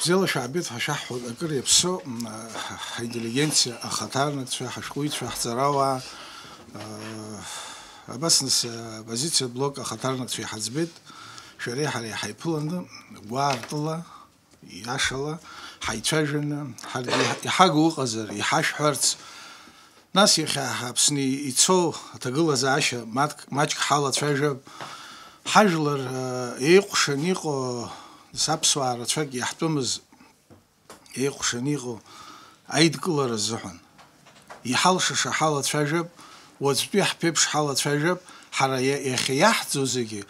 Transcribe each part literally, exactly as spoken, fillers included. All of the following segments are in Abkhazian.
Бзиала шәаабеит ҳәа шәаҳҳәоит, акыр иаԥсоу, м, ҳаинтеллигенциа, ахаҭарнакцәа, ҳашәҟәыҩҩцәа, ҳҵарауаа, а, абас нас, а, оппозициа блок ахаҭарнакцәа иҳаӡбеит, шәареи ҳареи ҳаиԥыланы, гәаартыла, иашала, ҳаицәажәаны, ҳаргьы иҳагу ыҟазар, иҳашәҳәарц, нас иахьа Аԥсны ицо аҭагылазаашьа маҭк-, маҷк ҳалацәажәап. Ҳажәлар, э, еиҟәшаны иҟоу, нас аԥсуаа рацәак иаҳтәымыз, еиҟәшаны иҟоу аидкылара азыҳәан. Иҳалшаша ҳалацәажәап, уаҵәтәи ҳԥеиԥш ҳалацәажәап, ҳара иа-, иахьа иаҳӡоу зегьы,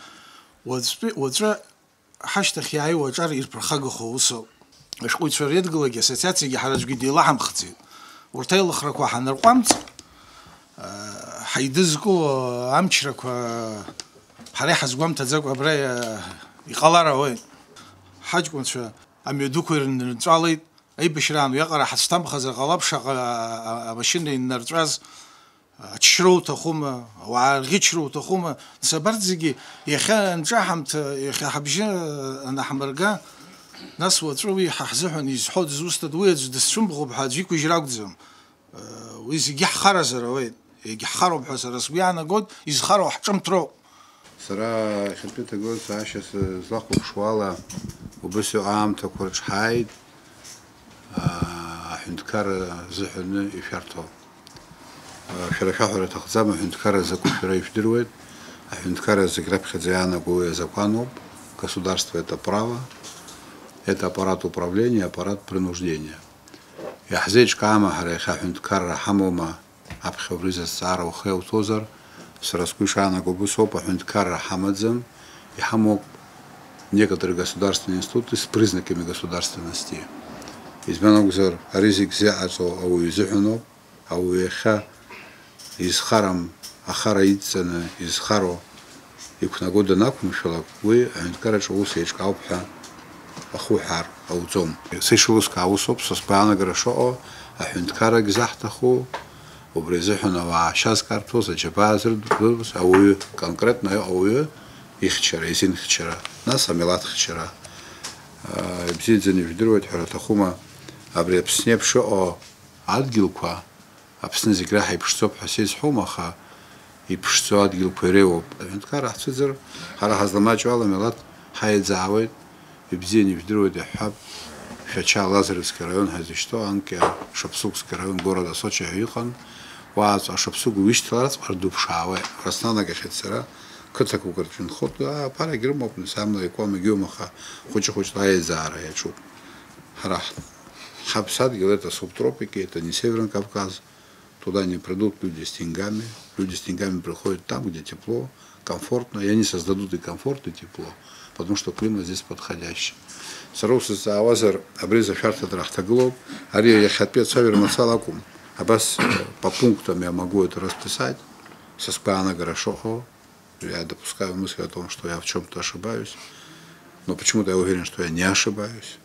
уаҵәтәи, уаҵәы ҳашьҭахь иааиуа аҿар ирԥырхагахо усоуп. Ашәҟәыҩҩцәа реидгылагьы ассоциациагьы ҳара аӡәгьы деилаҳамхӡеит. Урҭ аилыхрақәа ҳанырҟәамҵ, ҳаидызкыло амчрақәа ҳара иҳазгәамҭаӡакәа абра иҟалар ауеит. Ҳаҷкәынцәа амҩадуқәа ирнырҵәалеит, аибашьраан уиаҟара ҳацәҭамхазар ҟалап, шаҟа амашьына иннарҵәаз. Аччра уҭахума, ауаа рӷьычра уҭахума, нас абарҭ зегьы иахьа анҿаҳамҭа, иахьа ҳабжьы анаҳмырга, нас уаҵәы уи ҳа ҳзыҳәан изҳәо дызусҭада, уи аӡә дысцәымӷуп ҳәа аӡә иқәыжьра акәӡам. Уи зегьы ҳхаразар ауеит, егьҳхароуп ҳәа сара сгәы иаанагоит, изхароу ҳҿымҭроуп. Сара иахьатәи аҭагылазаашьа сызлахәаԥшуала, убас иҟоу аамҭақәа рҿы ҳааит, аа, аҳәынҭқарра азыҳәаны ишәарҭоу. Шәара шәаҳәара аҭахӡам, аҳәынҭқарра закәу шәара ижәдыруеит. Аҳәынҭқарра зегь раԥхьаӡа иаанаго уи азакәаноуп. Государство — это право, это аппарат управления, аппарат принуждения. Иаҳзеиҿкаама ҳара иахьа аҳәынҭқарра ҳамоума? Аԥхьа убри зазҵаара ухы иауҭозар, сара сгәы ишаанаго убыс ауп, аҳәынҭқарра ҳамаӡам, иҳамоуп некоторые государственные институты с признаками государственности. Избан акәзар, ари зегь зыҟаҵоу ауаҩы изыҳәаноуп. Ауаҩы иахьа изхарам, ахара идҵаны изхароу иқәнаго данақәымшәалак, уи аҳәынҭқарраҿы аус еиҿкаауп ҳәа ахуҳәаар ауӡом. Са ишылыскаауа усоуп, са сгәаанагара шыҟоу, аҳәынҭқаррагь заҳҭаху, убри азыҳәан ауаа ашьа зкарҭәоз, аџьабаа зырдыруаз, ауаҩы, конкретно ауаҩы ихьчара, изинхьчара, нас амилаҭ хьчара. Аа, ибзиаӡаны ижәдыруеит ҳәа аҭахума, абри Аԥсны еиԥш ыҟоу адгьылқәа, Аԥсны зегь реиҳа иԥшӡоуп ҳәа сеизҳәом, аха иԥшӡоу адгьылқәа иреиуоуп. Аҳәынҭқарра ҳцәыӡыр, ҳара ҳазламаҷу ала милаҭ ҳаиаӡаауеит, ибзианы ижәдыруеит, иаҳҳәап, Шәача Лазаревский араион ҳәа изышьҭоу, анкьа Шапсугский араион города Сочи ҳәа иҟан, уааҵәҟьа Шапсуг уишьҭаларц ардуԥшаауеит, ҳәа снанагахьеит сара, қыҭақәак рҿы инхоит, аа, ԥарагь рымоуп, нас амла иакуам, егьиуам, аха хәыҷы-хәыҷла аиаӡаара иаҿуп. Ҳара ҳ-, ҳаԥсадгьыл — это субтропики, это не Северный Кавказ. Туда не придут люди с деньгами. Люди с деньгами приходят там, где тепло, комфортно, и они создадут и комфорт, и тепло, потому что климат здесь подходящий. Сара усызҵаауазар, абри зашәарҭа драҳҭагылоуп. Ари иахьатәи ацәажәара мацара акәым. Абас, э, по пунктам я могу это расписать, со сгәаанагара шыҟоу. Я допускаю мысль о том, что я в чём-то ошибаюсь, но почему-то я уверен, что я не ошибаюсь.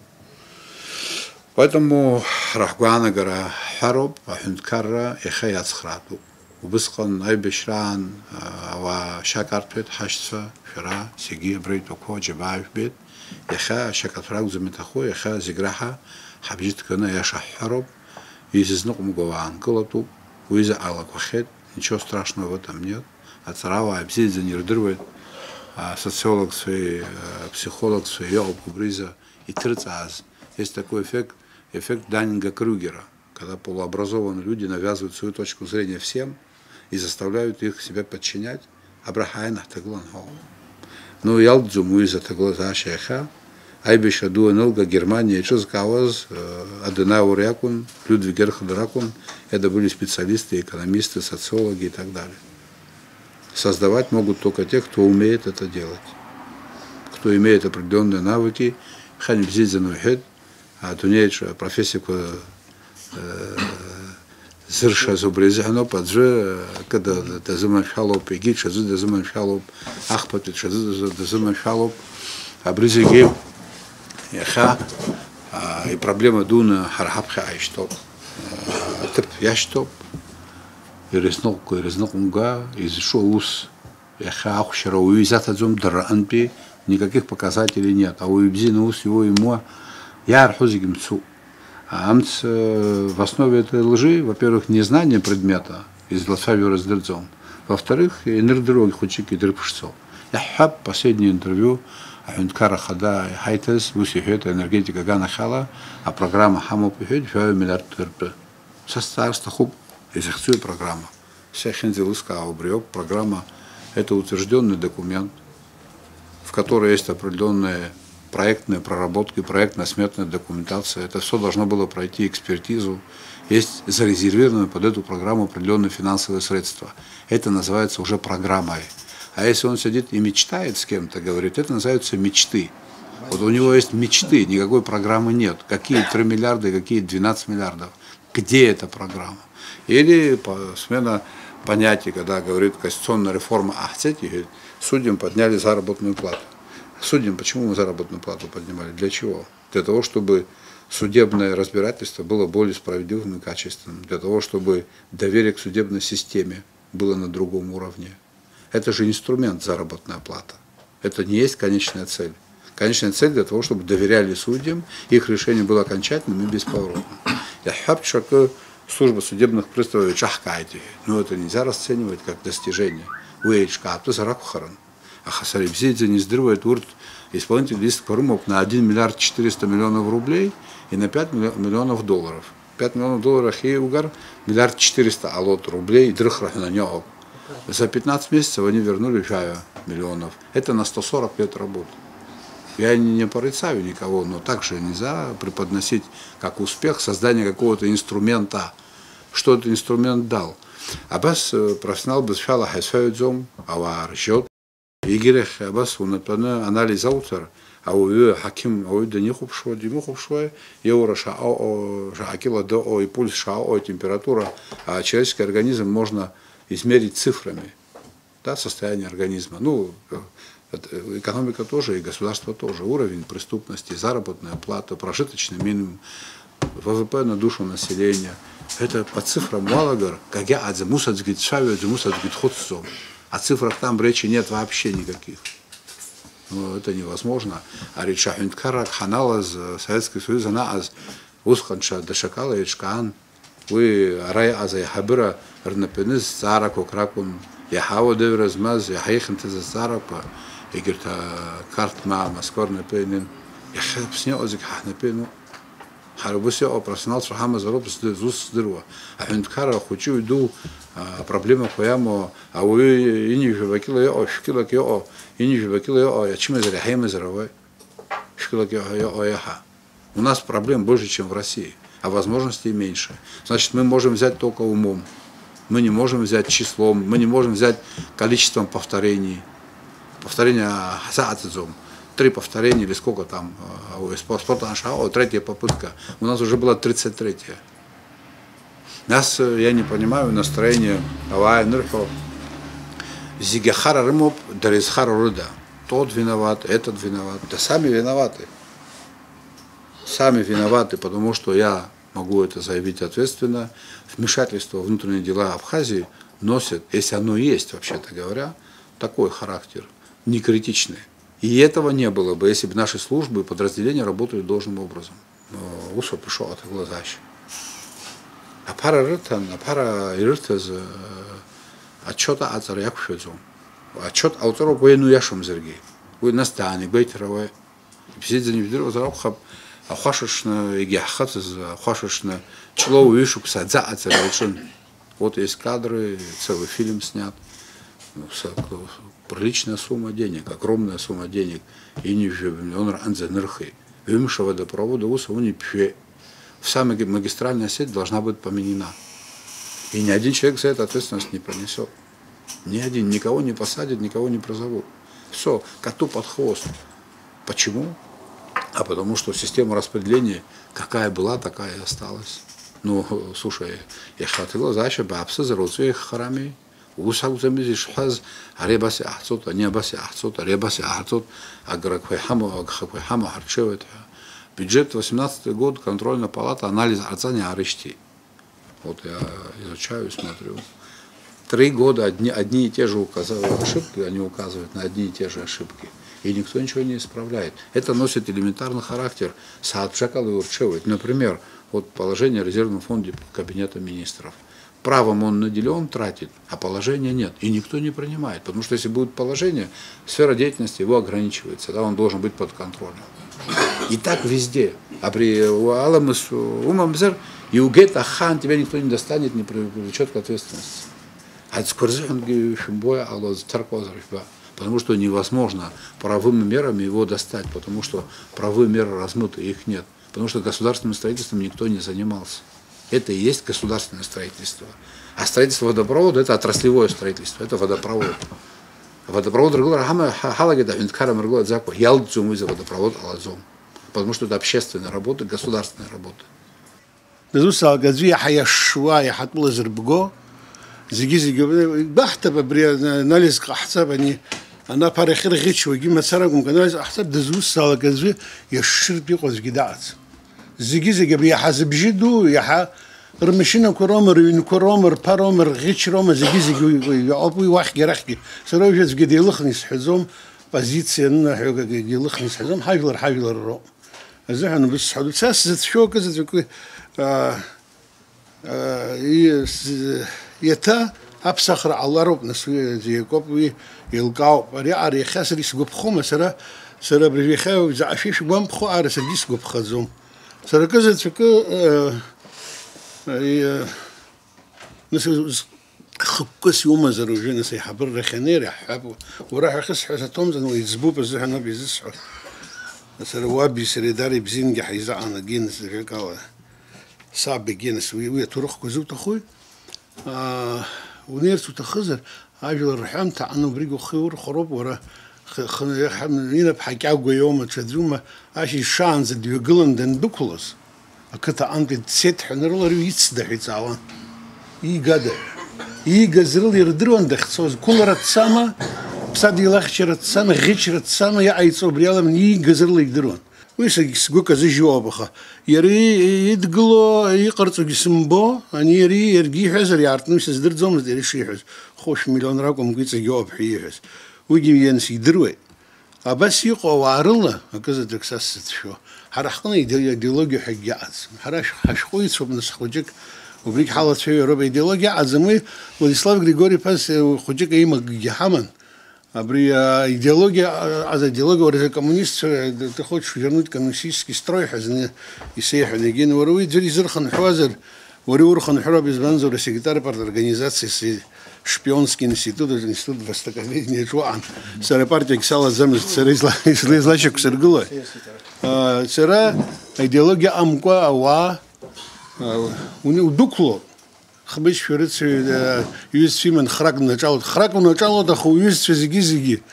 Поэтому ҳара ҳгәаанагара ҳҳәароуп, аҳәынҭқарра иахьа иацхраатәуп. Убысҟан аибашьраан, а, ауаа шьак арҭәеит ҳашьцәа, шәара зегьы абра итәақәоу аџьабаа жәбеит. Иахьа ашьакаҭәара акәӡам иҭаху, иахьа зегь раҳа ҳабжьы ҭганы аиаша ҳҳәароуп. Изызныҟәымго уаа аанкылатәуп, уи заҟа лақәахьеит, ничего страшного в этом нет. Аҵарауаа ибзиаӡаны ирдыруеит, асоциологцәеи, апсихологцәеи иҟоуп убризы иҭырҵааз. Есть такой эффект, эффект Даннинга-Крюгера, когда полуобразованные люди навязывают свою точку зрения всем и заставляют их себя подчинять, абра ҳааины ҳҭагылан ҳауп. Ну, иалҵӡом уи изы аҭагылазаашьа иахьа. Аибашьра ду анылга, Германиа иҿызкаауаз, э, Аденауер иакәын, Людвиг Эрхлер акәын, это были специалисты, экономисты, социологи и так далее. Создавать могут только те, кто умеет это делать, кто имеет определённые навыки. Хани бзиаӡаны уҳәеит, адунеиаҿы апрофессиақәа, э, зыршаз убри азыҳәаноуп, аӡәы акы да-, да-, дазыманшәалоуп, егьи ҽаӡәы дазыманшәалоуп, ахԥатәи ҽаӡәы дазы-, дазыманшәалоуп. Абри зегьы иахьа, а, ипроблема дуны ҳара ҳаԥхьаҟа ишьҭоуп, а, аҭыԥ иашьҭоуп, ирызныҟәга, ирызныҟәымга, изҿу аус. Иахьа ахәшьара ауаҩы изаҭаӡом, дара рҟынтәи никаких показателей нет. Ауаҩы ибзианы аус иуа-имуа, Иаарҳәо зегьы мцуп. Амц, э, в основе этой лжи, во-первых, незнание предмета, излацәажәо рыздырӡом. Во-вторых, инырдыруагь хәыҷык идырԥшӡом. Иаҳҳәап, последнее интервиу аҳәынҭқарра ахада иҳаиҭаз, ус иҳәеит, аенергетика аганахьала апрограмма ҳамоуп иҳәеит, жәаҩа миллиард ртәы. Са сҵаар сҭахуп, изахьӡу ипрограмма. Сахьынӡа еилыскаауа убриоуп, программа — это утверждённый документ, в которой есть определённые проектные проработки, проектно-сметная документация. Это всё должно было пройти экспертизу. Есть зарезервированные под эту программу определённые финансовые средства. Это называется уже программой. А если он сидит и мечтает с кем-то, говорит, это называются мечты. Вот у него есть мечты, никакой программы нет. Какие три миллиарда и какие двенадцать миллиардов? Где эта программа? Или по-, смена понятий, когда говорит, конституционная реформа ахцеть, и судьям подняли заработную плату. Судьям почему мы заработную плату поднимали? Для чего? Для того, чтобы судебное разбирательство было более справедливым и качественным, для того, чтобы доверие к судебной системе было на другом уровне. Это же инструмент, заработная плата. Это не есть конечная цель. Конечная цель для того, чтобы доверяли судьям, их решение было окончательным и бесповоротным. Иаҳҳәап, ҽакы служба судебных приставов еиҿаҳкааит иҳәеит. Ну, это нельзя расценивать как достижение. Уи еиҿкаатәызар акәхарын. Аха сара ибзиаӡаны издыруеит, урҭ исполнительный листқәа рымоуп на один миллиард четыреста миллионов рублей и на пять миллионов долларов. Пять миллионов долларов ахьеиугар, миллиард четыреста ҟалоит рублей, идрыхра ҳәа аниоуп. За пятнадцать месяцев они вернули жәаҩа миллионов. Это на сто сорок лет работы. Я не, не порицаю никого, но так же нельзя преподносить как успех создания какого-то инструмента. Что этот инструмент дал? Абас, э, профессионал бызшәала ҳаицәажәаӡом, ауаа ржьот. Егьирахь абас унатәаны анализ ауҭар, ауаҩы, аҳақьым, ауаҩы данихәаԥшуа, димыхәаԥшуа, иоура шаҟа ыҟоу, шаҟа кила дыҟоу, ипульс шаҟа ыҟоу, атемпература, а, человеческий организм можно измерить цифрами, да, состояние организма. Ну, э, это, э, экономика тоже и государство тоже. Уровень преступности, заработная плата, прожиточный минимум, В В П на душу населения. Это по цифрам уалагар, кагьы аӡам, ус аӡәгьы дцәажәаӡом, ус аӡәгьы дхәыцӡом. О цифрах там речи нет вообще никаких. Ну, это невозможно. Ари ҽа ҳәынҭқаррак ҳаналаз, э, Советский Союз анаҟаз, усҟан ҽа даҽакала еиҿкаан. Уи ара иҟаз аиҳабыра рнапы ианыз зҵаарақәак ракәын, иаҳа ауадаҩра змаз, иаҳа ихьанҭаз азҵаарақәа, егьырҭ ақарҭ ма Москва рнапы ианын. Иахьа Аԥсны иҟоу зегь ҳа ҳнапы иануп. Ҳара убас иҟоу апрофессионалцәа ҳамазароуп зды-, зус здыруа. Аҳәынҭқарра ахәыҷы-иду, а, апроблемақәа иамоу, ауаҩы ҩынҩажәаба кьыла иҟоу, шәкьылак иҟоу, ҩынҩажәаба кьыла иҟоу, ачымазара иаҳа имазар ауеит. Шәкьылак иҟоу, иҟоу иаҳа. У нас проблем больше, чем в России, а возможностей меньше. Значит, мы можем взять только умом. Мы не можем взять числом, мы не можем взять количеством повторений. Повторение, а, ҳзаҟаҵаӡом. Три повторения или сколько там, а, у спо-, спорта наша, о, третья попытка. У нас уже была тридцать третья. Нас, э, я не понимаю настроение, ауаа ианырҳәо, зегьы ахара рымоуп, дара изхароу рыда. Тот виноват, этот виноват. Да сами виноваты. Сами виноваты, потому что я могу это заявить ответственно. Вмешательство во внутренние дела Абхазии носит, если оно есть, вообще-то говоря, такой характер, некритичный. И этого не было бы, если бы наши службы и подразделения работали должным образом. Э, ус ауп ишыҟоу аҭагылазаашьа. Аԥара рыҭан, аԥара ирырҭаз, э, отчет аҟаҵара иақәшәаӡом. Отчет ҟауҵароуп уи иану иашамзаргьы. Уи нас дааны игәеиҭар ауеит. Ибзиаӡаны ижәдыруазар акәхап, ахәашаҽны, егьа ҳхыҵыз ахәашаҽны Ҷлоу ҩышықәса аӡы аҟаҵара иаҿын. Вот есть кадры, целый фильм снят. Ну, с-, приличная сумма денег, огромная сумма денег. Ҩынҩажәаба миллион рҟынӡа нырхеит. Ҩымш аводопровод аус ауны иԥжәеит. Вся маги-, магистральная сеть должна быть поменена. И ни один человек за это ответственность не понесет. Ни один, никого не посадят, никого не призовут. Всё, коту под хвост. Почему? А потому что система распределения какая была, такая и осталась. Ну, слушай, иахьа аҭагылазаашьа бааԥсызар уаҵәы иахьхарами. Ус акәӡамыз ишҳәаз, ари абас иҟаҳҵоит, ани абас иҟаҳҵоит, ари абас иҟаҳҵоит, аграқәа иҳамоу, агхақәа иҳамоу ҳарҽеиуеит ҳәа. Бюджет восемнадцатый год, контрольная палата анализ ҟарҵан иаарышьҭит. Вот я изучаю, смотрю. Три года одни, одни и те же указа-, ошибки, они указывают на одни и те же ошибки. И никто ничего не исправляет. Это носит элементарный характер. Сааҭ бжак ала иурҽеиуеит. Например, вот положение о резервном фонде Кабинета министров. Правом он наделен тратить, а положения нет. И никто не принимает. Потому что если будет положение, сфера деятельности его ограничивается. Да, он должен быть под контролем. И так везде. Абри уаламыс умамзар, иугеит ахаан, тебя никто не достанет, не привлечет к ответственности. Ацқәа рзыҳәангьы шәымбои ало зҭаркуазар жәба. Потому что невозможно правовыми мерами его достать, потому что правовые меры размыты, их нет. Потому что государственным строительством никто не занимался. Это и есть государственное строительство. А строительство водопровода — это отраслевое строительство, это водопровод. Водопровод ргылара ҳама-, ҳа-, ҳалагеит аҳәынҭқарра мыргылаӡакәа, иалҵӡом уи, водопровод ҟалаӡом. Потому что это общественные работы, государственные работы. Дызусҭазаалак аӡәы иаҳа иашшуа, иаҳа тәыла зырбго, зегьы-зегьы, гәаҳҭап, абри анализ ҟаҳҵап, ани, ана аԥара ахьырӷьычуагьы мацара акәымкәа, анализ ҟаҳҵап, дызусҭазаалак аӡәы иашшыртә иҟоу аӡәгьы дааӡам. Зегьы-зегьы абри иаҳа зыбжьы ду, иаҳа рмашьынақәа роума, рыҩнқәа роума, рԥа роума, рӷьыч роума, зегьы-зегьы уи, уи иоуп, уи уахьгьы арахьгьы. Сара уажәы аӡәгьы деилыхны исҳәаӡом, позициа анын аҳәа акгьы илыхны исҳәаӡом, ҳажәлар ҳажәлар роуп. Азыҳәан убыс сҳәоит, са сзыцәшәо акы заҵәык уи, аа, аа, и-, с-, иаҭа аԥсахра ҟалароуп, нас уи зегь акоуп, уи еилкаауп. Ари, ари иахьа сара исгәаԥхома, сара, сара абыржәы иахьа заҟа шәишәгәамԥхо, ара саргьы исгәаԥхаӡом. Сара акы заҵәыкы, аа, и-, Нас уз-, хықәкыс иумазар уажәы, нас, аиҳабыра рахь анеира, иаҳҳәап, уара ҳәа ахьысҳәаз аҭоумҵан, уаҩ иӡбуп азыҳәан ауп изысҳәо. Сара уаби сареи дара ибзиангьы ҳаизаҟанагеит, нас, ажәакала, саб егьи, нас, уи, уи аҭоурыхқәа зуҭахуи? Аа, унеирц уҭахызар, ажәлар рҳәамҭа аан, убригь ухы иурхәароуп, уара, х-, х-, х-, инап ҳакьагәа иоума, ҽаӡәума, ашьыжь шаанӡа дҩагылан дандәықәлоз. Ақыҭа аҟынтәи дцеит ҳәа анрыларҩ ицда ҳәа иҵаауан. Иигада? Иигаз рыла ирдыруан дахьцоз, қәылара дцама, ԥсадгьыл ахьчара дцама, ӷьычра дцама, иҟаиҵо убри аламан иигаз рыла идыруан. Уи сагь-, сгәы казыжьуа ауп, аха иара и-, идгыло, иҟарҵогьы сымбо, ани иара иаргьы иҳәазар иаартны уи сыздырӡомызт иара ишиҳәаз, хәышә миллион ракәымкәа иҵегь ауп ҳәа ииҳәаз. Уигьы ианс идыруеит. Абас иҟоу ауаа рыла акызаҵәык са сзыцәшәо, ҳара ҳҟны иде-, идеологиа ҳәа акгьы ыҟаӡам. Ҳара шә-, ҳашәҟәыҩҩцәоуп, нас, хәыҷык, убригь ҳалацәажәароуп, аидеологиа ыҟаӡам. Уи Владислав Григори-иԥа с-, хәыҷык еимакгьы ҳаман. Абри, а, идеологиа, а, аз идеология, уара коммунистцәа, д-, ты хочешь вернуть коммунистический строй ҳәа зны исеиҳәан, егьин, уара уи ӡәыр изырхынҳәуазар, уара иурхынҳәроуп, избанзар, уара секретарь партии организации си-, шпионский институт, институт востоковедения аҿы уаҟан. Сара апартиагь салаӡамызт, сара изла-, изла-, излашьақәсыргылои? А, сара аидеологиа амкәа ауаа, а, уни-, удәықәло, хмыҷ шәарыцаҩ, а, иҩызцәа иман храк унаҿалоит. Храк унаҿалоит, аха уҩызцәа зегьы-зегьы.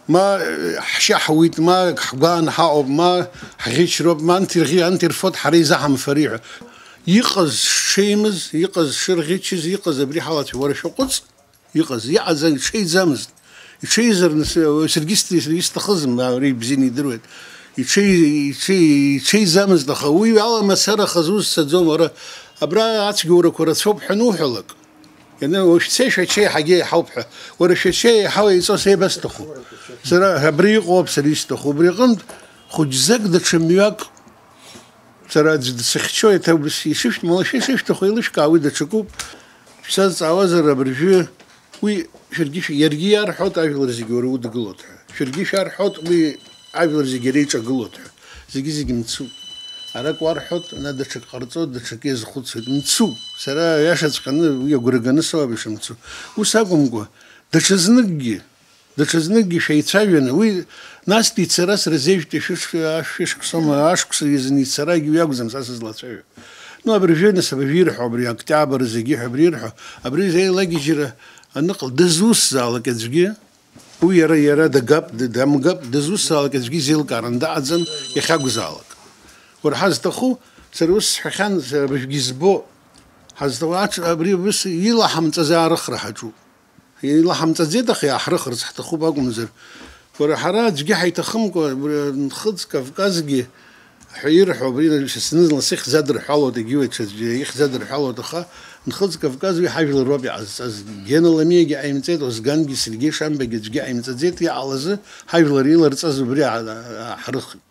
Ма, э, ҳшьа ҳауит, ма ҳгәаан ҳаҟоуп, ма ҳӷьычроуп, ма анҭ ирӷьи-, анҭ ирфоит, ҳара изаҳамфари ҳәа. Иҟаз шҽеимыз, иҟаз шырӷьычыз, иҟаз абри ҳалацәа, уара шәаҟәыҵ, иҟаз, иҟаӡам, иҽеиӡамызт. Иҽеизар, нас, э, саргьы ис-, исҭахызм, а, ари ибзианы идыруеит. Иҽеи-, иҽеи-, иҽеиӡамызт, аха уи ала мацара хазы узцаӡом, уара абра ацәгьоурақәа рацәоуп ҳәа ануҳәалак. Иану, шәцеи шәачеи ҳагьы еиҳауп ҳәа. Уара шәачеи еиҳау еиҵо сеибасҭаху? Сара абри иҟоуп сара исҭаху. Убри аҟынтә хәыҷӡак даҽа мҩак сара аӡә дсыхьчоит, аус ишышәҭ-, мала шәа ишышәҭаху еилышәкаауеит, даҽакуп. Шәсазҵаауазар абыржәы уи шәаргьы шә-, иаргьы иарҳәоит, ажәлар зегьы уара удгылоит ҳәа. Шәаргьы шәарҳәоит уи ажәлар зегьы иара иҿагылоит ҳәа. Зегьы-зегьы мцуп. Арак уарҳәоит, ана даҽак ҟарҵоит, даҽакы иазхәыцуеит. Мцуп. Сара аиашаҵәҟьаны уи агәра ганы соуп ишымцу. Ус акәымкәа, даҽазныкгьы, даҽазныкгьы шәеицәажәаны, уи настәи ицара сразеижәтәи шәышықәса, шәышықәсоума, ашықәса изын ицарагьы уи акәӡам са сызлацәажәо. Ну, абыржәы, нас, абыржәы ирҳәо, абри октиабр зегьы ҳәа абри ирҳәо, абри еилагьежьра аныҟал, дызусзаалак аӡәгьы, Уи иара, иара дагап, д-, дамгап, дызусҭазаалак аӡәгьы изеилкааран даҟаӡам, иахьакәзаалак. Уара ҳазҭаху, сара ус сҳәахьан, сара абыржәгьы избо, ҳазҭаху аҽ-, абри ус илаҳамҵаз аарыхра ҳаҿуп. Илаҳамҵаӡеит, аха иааҳрыхырц ҳҭахуп акәымзар. Уара ҳара аӡәгьы ҳаиҭахымкәа, абри Нхыҵ Кавказгьы ҳәа ирҳәо, абри зны-зынла сыхьӡ адырҳәалоит, егьиуеит, ҽаӡәы ихьӡ адырҳәалоит, аха Нхыҵ Кавказ уи ҳажәлар роуп иҟазҵаз. Гена Ламиагьы ҟаимҵеит, Озгангьы, Сергеи Шамбагьы аӡәгьы ҟаимҵаӡеит, иҟалазы ҳажәлар иларҵаз убри ааҳарыхит.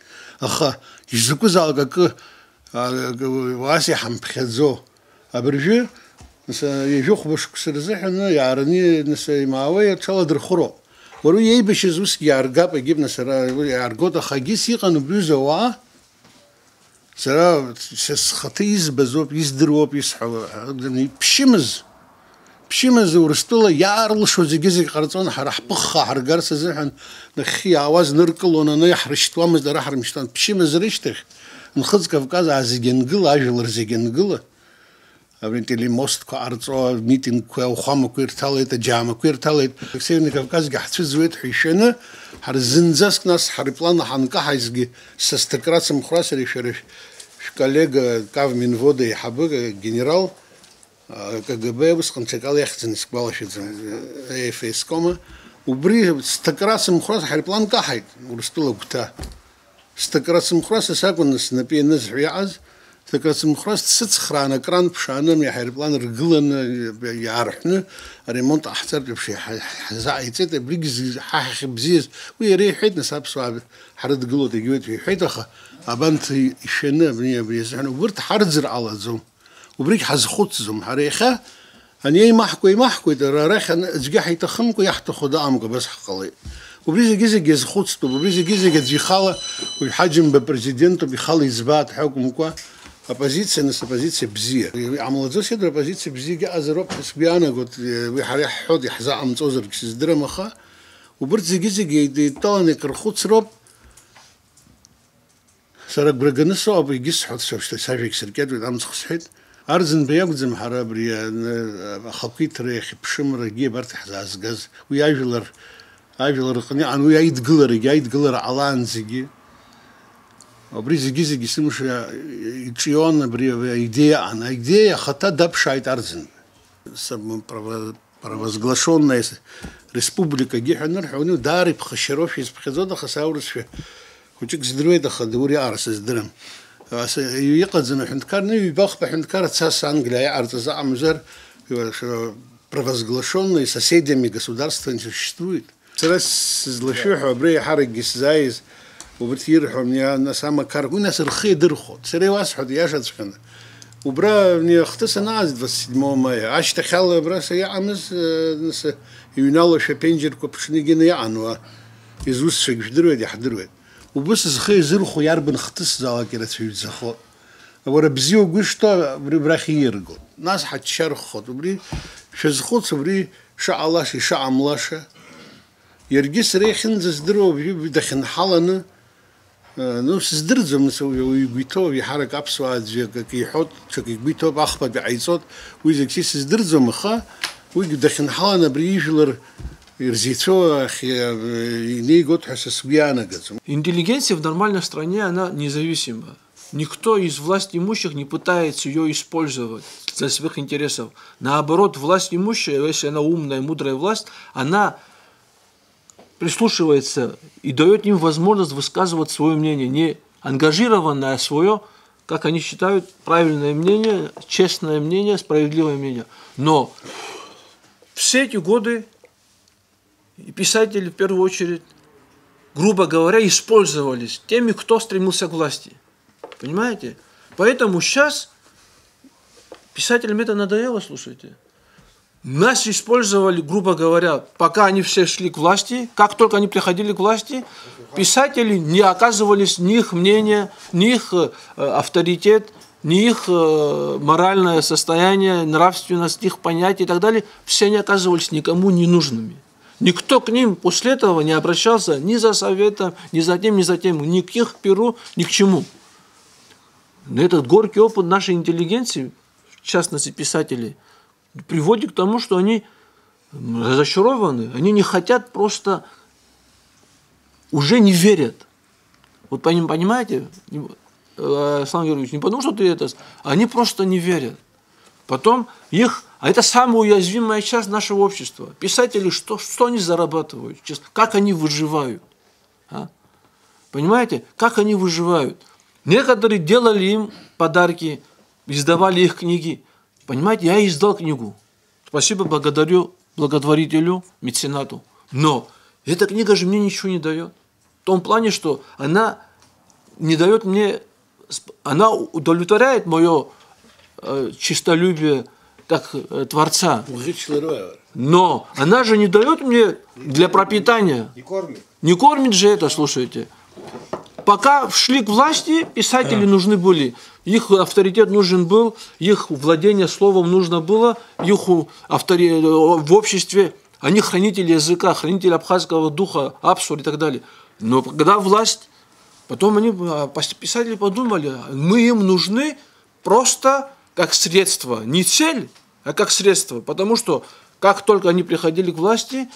Аха изакәызаалак акы, а, уаас иҳамԥхьаӡо. Абыржәы, нас, ҩажәи хәба шықәса рзыҳәан иаараны, нас, имаауеи, аҽаладырхәроуп. Уара уи еибашьыз усгьы иааргап, егьып, нас, ара уи иааргоит, аха егьыс иҟан убҩыза ауаа, сара, са схаҭа избаз ауп, издыруа ауп исҳәо, ԥшьымыз, ԥшьымыз Урыстәыла иаарлашо зегьы-зегь ҟарҵон, ҳара ҳԥыхха ҳаргарц азыҳәан нахьхьи иаауаз ныркылон, аны иаҳрышьҭуамызт, ара ҳрымшьҭуан, ԥшьымыз рышьҭахь, Нхыҵ Кавказ аа зегь ангыла, ажәлар зегь ангыла, абри телемостқәа ҟарҵо, амитингқәа, ауахәамақәа ирҭалеит, аџьаамақәа ирҭалеит. Северный Кавказгьы ҳцәыӡуеит ҳәа ишәаны, ҳара зынӡаск нас ҳара иплан ҳанкаҳаизгьы, са сҭакра сымхәра сара шәара шә-, шәколлега Кавминвода еиҳабы, генерал, а, К Г Б усҟан ҽакала иахьӡын, исгәалашәаӡом, Е Ф С кома. Убри сҭакра сымхәра ҳара иплан каҳаит, Урыстәыла агәҭа. Сҭакра сымхәра са сакәын снапы ианызҳәо иааз, сҭакра сымхәра сцыцхраан, акран ԥшааны, аҳаирплан ргыланы, иаарҳәны, аремонт ҟаҳҵартә еиԥш иҳа-, ҳзааиҵеит, абригь зы-, ҳа ҳахьыбзиаз, уи иара иҳәеит, нас аԥсуаа ҳрыдгылоит, егьиуеит ҳәа иҳәеит, аха абанҭ ишәаны абни, абри азыҳәан, убырҭ ҳарӡыр ҟалаӡом, убригь ҳазхәыцӡом, ҳара иахьа Ани еимаҳкуа еимаҳкуеит, ара арахь ан-, аӡәгьы ҳаиҭахымкәа, иаҳҭаху даҟамкәа абас ҳҟалеит. Убри зегьы-зегь иазхәыцтәуп, убри зегьы-зегь аӡә ихала, уи Ҳаџьымба президентуп, ихала избааит ҳәа акәымкәа, оппозициа, нас, оппозициа бзиа. Иҟамлаӡо сеидру, оппозициа бзиагьы ыҟазароуп ҳәа сгәы иаанагоит, уи ҳара иаҳҳәоит, иаҳзаҟамҵозаргь сыздырам, аха убырҭ зегьы-зегь еидтәаланы икрырхәыцроуп. Сара агәра ганы сыҟоуп, егьысҳәоит, сашьҭа сажәагь сыркьаҿуеит, амцхә сҳәеит. Арӡынба иакәӡам ҳара абри аны ахақәиҭра иахьыԥшымрагьы абарҭ ҳзаазгаз. Уи ажәлар, ажәлар рҟны иҟан, уи аидгыларагьы, аидгылара ҟалаанӡагьы. Абри зегьы-зегьы сымша иҿион, абри аидеиа аан. Аидеиа ахаҭа даԥшааит Арӡынба. Самопрово-, провозглашенная с-, республикагьы ҳәа анырҳәо, уи даара иԥхашьароушәа изԥхьаӡоит, аха са аурысшәа хәыҷык здыруеит, аха Даур иаҟара сыздырам. Ас-, иҟаӡам аҳәынҭқар, ну, ҩба-хԥа ҳәынҭқар цас Англиа иаҟарҵаз аҟамзар, провозглашенная соседями государствами существует. Сара сызлашәыҳәо, абра еиҳаракгьы сзааиз, убырҭ ирҳәо, мни, нас амақар, уи нас рхы иадырхәон. Сара иуасҳәоит, иашаҵәҟьаны. Убра, мни, ахҭыс анааз, двадцать седьмого мая, ашьҭахьала абра са иаҟамыз, э, нас, иҩналошәа аԥенџьырқәа ԥҽны егьины иаҟан уа. Изусҭцәагь жәдыруеит, иаҳдыруеит. Убыс зхы иазырхәо иарбан хҭысзаалак ирацәаҩӡахо. Уара бзиа угәы ишҭоу абри абрахь ииаргоит. Нас ҳаччарххоит. Убри шәазхәыц, убри шыҟалаша, ишыҟамлаша. Иаргьы сара иахьынӡаздыруа убри дахьынҳаланы, э, ну, сыздырӡом, нас уи, уи игәы иҭоу, еиҳарак аԥсуаа аӡәы акы иҳәоит, ҽак игәы иҭоуп, ахԥатәи ҟаиҵоит, уи зегь сисыздырӡом, аха уигь дахьынҳалан абри ижәлар ирзеицәоу ахь, э, инеигоит ҳәа са сгәы иаанагаӡом. Интеллигенция в нормальной стране, она независима. Никто из власть имущих не пытается её использовать для своих интересов. Наоборот, власть имущая, если она умная, мудрая власть, она прислушивается и даёт им возможность высказывать своё мнение, не ангажированное, а своё, как они считают, правильное мнение, честное мнение, справедливое мнение. Но все эти годы и писатели, в первую очередь, грубо говоря, использовались теми, кто стремился к власти. Понимаете? Поэтому сейчас писателям это надоело, слушайте. Нас использовали, грубо говоря, пока они все шли к власти. Как только они приходили к власти, писатели не оказывались, ни их мнение, ни их, э, авторитет, ни их, э, моральное состояние, нравственность, их понятия и так далее, все они оказывались никому не нужными. Никто к ним после этого не обращался ни за советом, ни за тем, ни за тем, ни к их перу, ни к чему. Но этот горький опыт нашей интеллигенции, в частности писателей, приводит к тому, что они, м, разочарованы, они не хотят просто, уже не верят. Вот пони-, понимаете, не, э, Аслан Георгиевич, не потому, что ты это с-, они просто не верят. Потом их, а это самая уязвимая часть нашего общества. Писатели, что, что они зарабатывают, честно, как они выживают? А? Понимаете, как они выживают? Некоторые делали им подарки, издавали их книги. Понимаете, я издал книгу. Спасибо, благодарю благотворителю, меценату. Но эта книга же мне ничего не дает. В том плане, что она не дает мне, сп- она удовлетворяет мое э, честолюбие как э, творца. Но она же не дает мне для пропитания. Не кормит же это, слушайте. Пока шли к власти, писатели нужны были. Их авторитет нужен был, их владение словом нужно было, их у- авторитет в обществе. Они хранители языка, хранители абхазского духа, абсур и так далее. Но когда власть, потом они, а, писатели подумали, мы им нужны просто как средство, не цель, а как средство. Потому что как только они приходили к власти,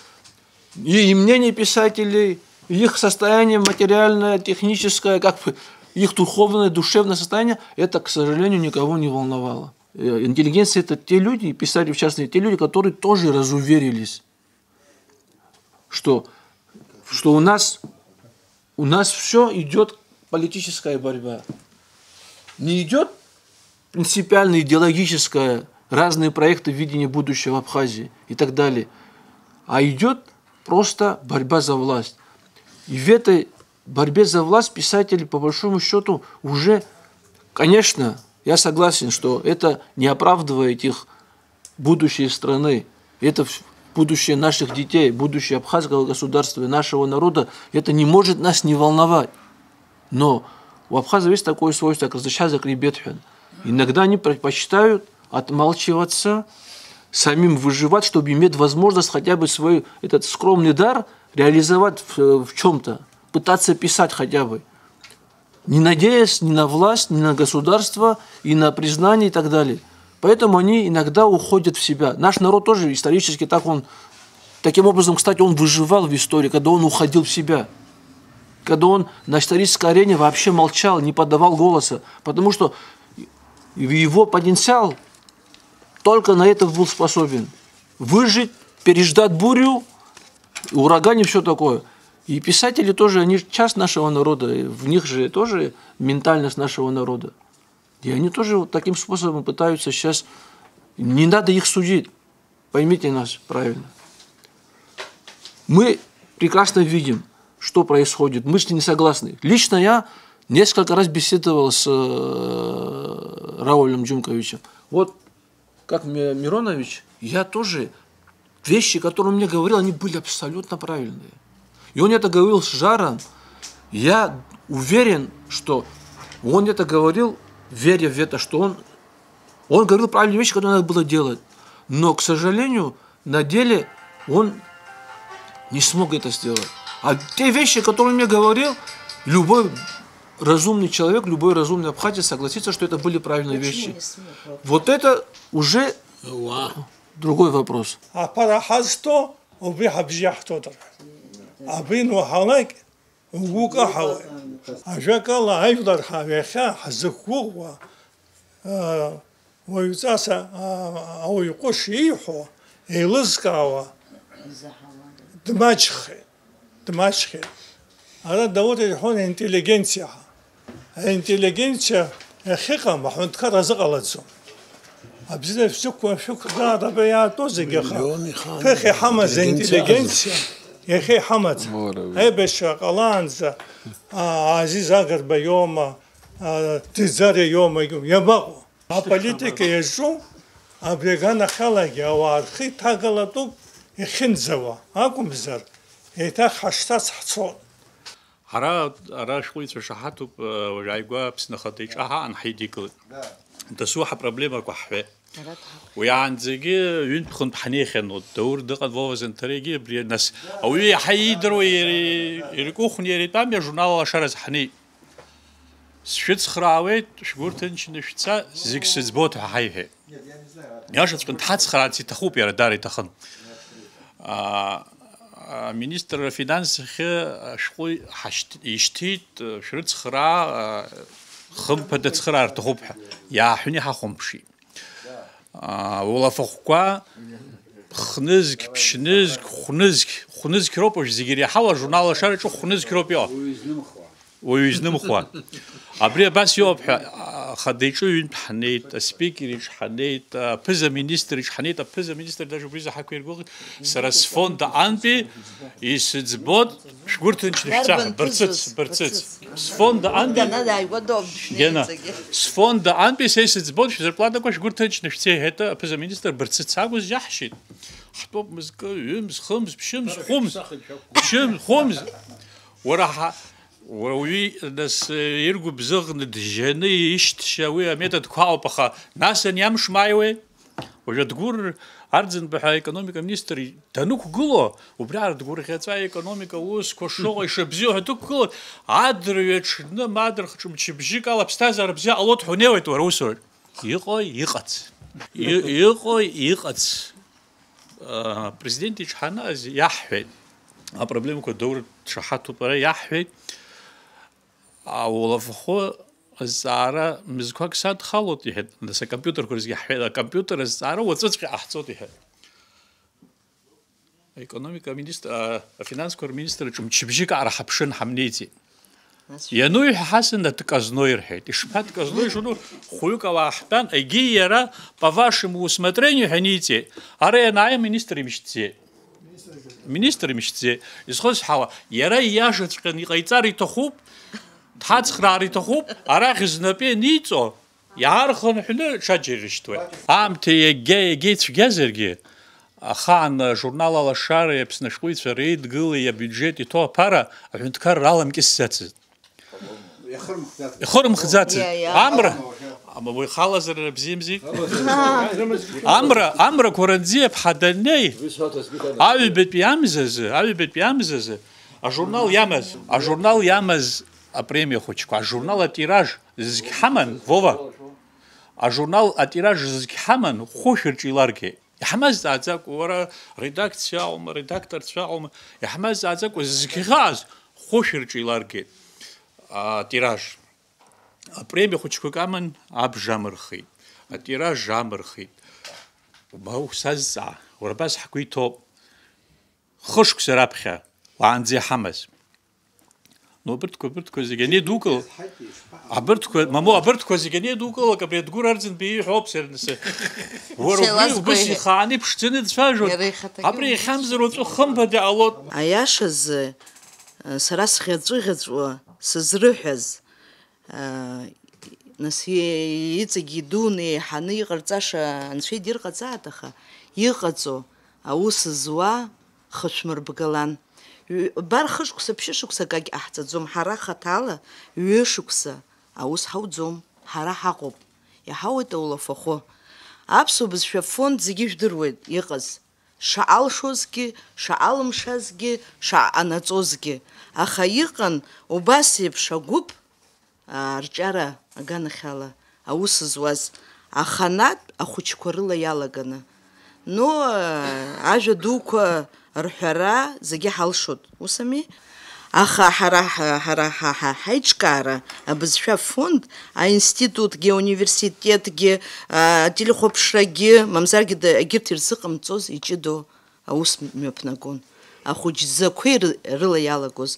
и мнение писателей, и их состояние материальное, техническое, как бы их духовное, душевное состояние, это, к сожалению, никого не волновало. Э, Интеллигенция — это те люди, и писатели в частности, те люди, которые тоже разуверились, что, что у нас, у нас все идет политическая борьба. Не идет принципиально идеологическая, разные проекты видения будущего Абхазии и так далее, а идет просто борьба за власть. И в этой борьбе за власть писатели, по большому счету, уже, конечно, я согласен, что это не оправдывает их будущее страны, это будущее наших детей, будущее абхазского государства и нашего народа, это не может нас не волновать. Но у абхазов есть такое свойство, как разрешать закребет. Иногда они предпочитают отмалчиваться, самим выживать, чтобы иметь возможность хотя бы свой этот скромный дар реализовать в, в чем-то, пытаться писать хотя бы, не надеясь ни на власть, ни на государство, и на признание и так далее. Поэтому они иногда уходят в себя. Наш народ тоже исторически так он, таким образом, кстати, он выживал в истории, когда он уходил в себя, когда он на исторической арене вообще молчал, не подавал голоса, потому что его потенциал только на это был способен. Выжить, переждать бурю, ураган и все такое. И писатели тоже, они часть нашего народа, в них же тоже ментальность нашего народа. И они тоже вот таким способом пытаются сейчас, не надо их судить, поймите нас правильно. Мы прекрасно видим, что происходит, мы с ним не согласны. Лично я несколько раз беседовал с э, Раулем Джумковичем. Вот как Миронович, я тоже, вещи, которые он мне говорил, они были абсолютно правильные. И он это говорил с жаром. Я уверен, что он это говорил, веря в это, что он, он говорил правильные вещи, которые надо было делать. Но, к сожалению, на деле он не смог это сделать. А те вещи, которые он мне говорил, любой разумный человек, любой разумный абхазец согласится, что это были правильные вещи. Вот это уже другой вопрос. Аԥара ҳазҭо убри ҳабжьы иаҳҭоит. Абри ануаҳалак угәы каҳауеит. Ажәакала, ажәлар ҳа-, иахьа ҳзықәгәыӷуа, уаҩҵас ауаҩ ҟәыш ииҳәо, еилызкаауа дмаҷхеит, дмаҷхеит. Ара Даур ирҳәон интеллигенциа ҳәа. Аинтеллигенциа иахьыҟам аҳәынҭқар азыҟалаӡом. Абзиара шәзықәу-, шәықәзаараба иаатәоу зегьы аха, ԥыхьа иҳамаз аинтеллигенциа иахьа иҳамаӡам. Аибашьра ҟалаанӡа, аа, Азиз Агрба иоума, аа, Ҭӡариа иоума, иабаҟоу? Аполитика иаҿу абри аганахьалагьы ауаа рхы иҭагалатәуп иахьынӡауа, акәымзар, еиҭах ҳашцац ҳцот. Ҳара ара ашәҟәыҩҩцәа шаҳаҭуп, уажә ааигәа Аԥсны ахада иҿаҳаан ҳаидикылеит. Дасу ҳапроблемақәа ҳҳәеит. Уи аанӡагьы ҩынтә-хынтә ҳнеихьан, Даур дыҟан, Вова Занҭариагьы абри, нас ауаҩы иаҳа иидыруа иара иркухны иара итәами ажурнал Алашаразы ҳнеит. Сшәыцхраауеит, шәгәы рҭынчны шәца, зегь сыӡбоит ҳәа ҳаиҳәеит. Иашаҵәҟьаны дҳацхраарц иҭахуп, иара даара иҭахын. Аа, аминистр афинанс ахьы ашәҟәы ҳашьҭ-, ишьҭит, шәрыцхраа, хымԥада ацхраара рҭахуп ҳәа. Иааҳәны иҳахәамԥшит. Аа, улафахәқәа хнызқь, ԥшьнызқь, хәнызқь, хәнызқь роуп уажә зегь иреиҳау ажурнал Алашараҿы хәнызқь роуп иҟоу. Уаҩы изнымхуа. Абри абас иоуп ҳәа, ахада иҿы ҩынтә ҳнеит, аспикер иҿы ҳнеит, аԥыза-министр иҿы ҳнеит, аԥыза-министр даже убри изы ҳақәиргәыӷит, сара сфонд аҟантәи исыӡбоит, шәгәы рҭынчны шәца, Дарбан бырцыц, ԥызоз? Бырцыц. Бырцыц. Сфонд аҟантәи, Гана дааигәа доуп Гена, дышнеиҵагьы. Сфонд аҟантәи са исыӡбоит шәзарплатақәа, шәгәы рҭынчны шәцеи, ҳәа аԥыза-министр бырцыц акәыз иаҳшьит. Ҳтәоуп мызкы, ҩымз, хымз, ԥшьымз, хәымз, ԥшьымз, хәымз. Уара ҳа-, Уара уи, нас, иргәыбзыӷны дыжьаны ишьҭшьа уи аметодқәа ауп, аха нас ани амш мааиуеи? Уажәы Адгәыр Арӡынба ҳәа аекономика министр данықәгыло, убри ардгәырӷьаҵәа аекономика аусқәа шыҟоу ишыбзиоу ҳәа дықәгылоит, адырҩаҽны ма дырхҿы мчыбжьык ала аԥсҭазаара бзиа ҟалоит ҳәа унеиуеит уара усураҿ. Иҟои, иҟац. И-, иҟои, иҟац. Апрезидент иҿҳәааныз иаҳҳәеит, апроблемақәа доура дшаҳаҭуп ара иаҳҳәеит, аулафахәы азҵаара мызқәак садхалоит, иҳәеит, нас акомпиутерқәа рзгьы ҳҳәеит, акомпиутер азҵаара уаҵәыҵәҟьа ҟаҳҵоит, иҳәеит. Аекономика аминистр, а, афинансқәа рминистрраҿы мчыбжьык аара ҳаԥшын, ҳамнеиӡеит. Нас Иануи ҳәа ҳасын, отказной рҳәеит. Ишԥа отказной шуну, хәҩык ауаа ҳтәан, егьи иара, по вашему усмотрению ҳәа ниҵеит. Ара ианааи аминистр имшьҭӡеит. Министр имшьҭӡеит. Изхысҳәаауа, иара ииашаҵәҟьаны иҟаиҵар иҭахуп, дҳацхраар иҭахуп, арахь знапы ианиҵо, иаархынҳәны ҽаџьара ирышьҭуеит. Аамҭа иагьа-иагьа ицәгьазаргьы, ахаан ажурнал Алашареи Аԥсны ашәҟәыҩҩцәа реидгылеи абиуџьет иҭоу аԥара аҳәынҭқарра аламкьысӡацызт. Ихырмхӡацызт. Ихырмхӡацызт. Иа, иа. Амра, ама уи халазар бзиамзи? Амра, Амра Қәаранӡиаԥҳа даннеи, аҩбатәи амзазы, аҩбатәи амзазы, ажурнал иамаз, ажурнал иамаз апремиа хәыҷқәа, ажурнал атираж зегь ҳаман, Вова, ажурнал атираж зегь ҳаман, хәышә рҿы иларгеит. Иаҳмазҵааӡакәа, уара редакциа аума, редакторцәа аума, иаҳмазҵааӡакәа зегь иҟаз хәышә рҿы иларгеит атираж. Апремиа хәыҷқәак аман, абжа амырхит, атираж амырхит. Ума усазҵаа, уара абас ҳгәы иҭоуп. Хышықәса раԥхьа уаанӡа иҳамаз. Ну, абырҭқәа, абырҭқәа зегьы анеидукыл, абырҭқәа, мамоу, абырҭқәа зегьы анеидукылак, абри Адгәыр Арӡынба ииҳәо ауп сара, нас, уара убри, убыс ихааны иԥшӡаны дцәажәон. Иара ихаҭагьы абри иахьамзар уаҵәы хымԥада иҟалоит. Аиашазы, сара сӷьаҵәыӷьаҵәуа сызрыҳәаз, нас, и-, иҵегь идуны еиҳаны иҟарҵаша Анцәа идирҟаҵааит, аха иҟаҵо аус зуа хышә мырбгалан. Ҩ-, бар хышықәса, ԥшьышықәса акагь ҟаҳҵаӡом, ҳара хаҭала ҩышықәса аус ҳауӡом, ҳара ҳаҟоуп, иҳауеит аулафахәы. Аԥсуа бызшәа фонд зегьы жәдыруеит иҟаз, шаҟа алшозгьы, шаҟа алымшазгьы, шаҟа ҟанаҵозгьы, аха иҟан убас еиԥш агәыԥ, аа, рҿиара аганахьала аус зуаз аханатә ахәыҷқәа рыла иалаганы. Ну, аа, ажәа дуқәа рҳәара зегьы ҳалшоит, ус ами? Аха ҳара, ҳа-, ҳара ҳа-, ҳа-, ҳаиҿкаара абызшәа фонд, аинститутгьы, ауниверситетгьы, аа, ателехәаԥшрагьы, мамзаргьы да-, егьырҭ ирзыҟамҵоз иҷыдоу аус мҩаԥнагон. Ахәыҷӡақәеи ры-, рыла иалагоз.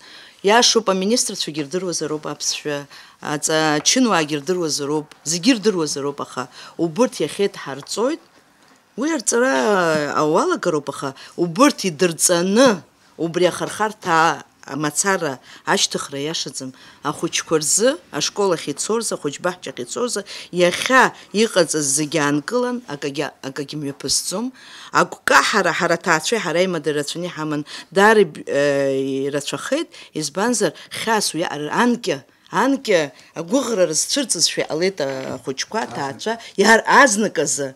Иашоуп, аминистрцәагьы рдыруазароуп аԥсшәа, аҵа-, ачынуаагьы рдыруазароуп, зегьы рдыруазароуп, аха убырҭ иахьеидҳарҵоит, уи арҵара ауалагароуп, аха убырҭ идырҵаны, убри ахырхарҭа амацара ашьҭыхра иашаӡам. Ахәыҷқәа рзы, ашкол ахь ицо рзы, ахәыҷбаҳчахь ицо рзы, иахьа иҟаҵаз зегьы аанкылан, акагьы, акагьы мҩаԥысӡом. Агәкаҳара ҳара аҭаацәеи ҳара аимадара рацәаны иҳаман, даара иб-, э, ирацәахеит, избанзар, хьаас уи ар-, анкьа, анкьа агәыӷра рызцәырҵызшәа иҟалеит ахәыҷқәа, аҭаацәа, иар-, азныказы.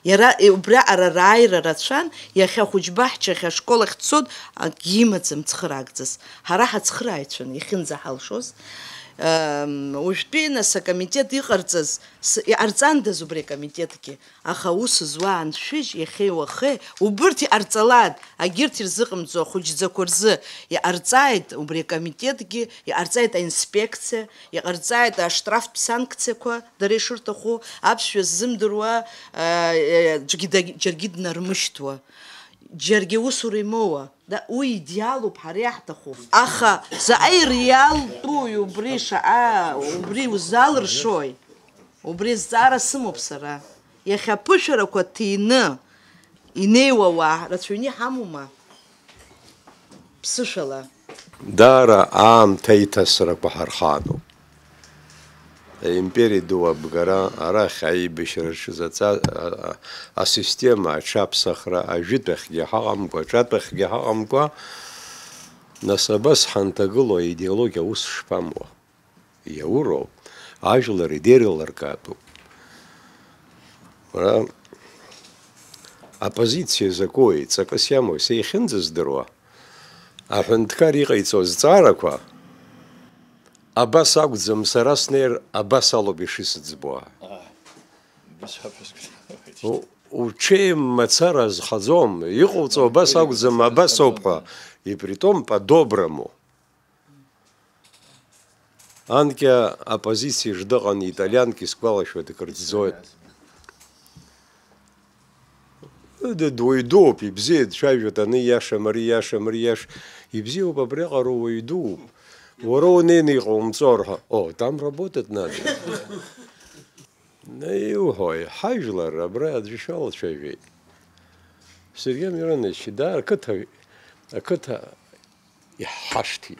Иара, э, убриаҟара рааира рацәан, иахьа ахәыҷбаҳчахь, ашкол ахь дцоит, акгьы имаӡам цхыраагӡас. Ҳара ҳацхырааҩцәан иахьынӡаҳалшоз. Ам, уажәтәи, нас, акомитет иҟарҵаз, с-, иҟарҵандаз убри акомитетгьы? Аха аус зуа аншәыжь, иахьеи уахеи, убырҭ иҟарҵалааит, агьырҭ ирзыҟамҵо ахәыҷӡақәа рзы иҟарҵааит убри акомитетгьы, иҟарҵааит аинспекциа, иҟарҵааит аштрафтә санкциақәа дара ишырҭаху, аԥсшәа ззымдыруа, а, а, џьаргьы да-, џьаргьы днармышьҭуа. Џьаргьы усура имоуа, да, уи идеалуп ҳара иаҳҭаху. Аха заҟа иреалтәуи убри шаҟа, убри узалыршои? Убри азҵаара сымоуп сара. Иахьа аԥышәарақәа ҭины инеиуа уаа рацәаҩны иҳамоума? Ԥсышәала. Даара аамҭа аиҭасрақәа ҳархаануп. Аимпериа ду абгара, арахь аибашьра рҽызаҵа-, а-, а-, асистема аҽаԥсахра ажәытәахьгьы ҳаҟамкәа, аҿатәахьгьы ҳаҟамкәа, нас абас ҳанҭагылоу аидеологиа аус шԥамуа? Иауроуп, ажәлар идеирлыркаатәуп. Уара, оппозициа закәи, ҵакыс иамои, са иахьынӡаздыруа, аҳәынҭқар иҟаиҵо азҵаарақәа, абас акәӡам, сара снеир, абас алоуп ишысыӡбуа. Ааи, убас ауп исгәаҭоугьы. У-, уҽеим мацара зхаӡом, иҟауҵо абас акәӡам, абас ауп ҳәа, и при том по-доброму. Анкьа оппозициаҿ дыҟан италианк, исгәалашәоит, дкырӡӡоит. Д-, дуаҩ дууп, ибзиа дцәажәоит, ани иашам, ари иашам, ари иаш-, ибзиоуп, абриаҟара уаҩ дууп. Уара унеины иҟоумҵо рҳәо, о, там работать надо. Иуҳәои, ҳажәлар абра аӡәы ишалацәажәеит. Сергеи Миронович, да, ақыҭа, ақыҭа иаҳҳашҭит.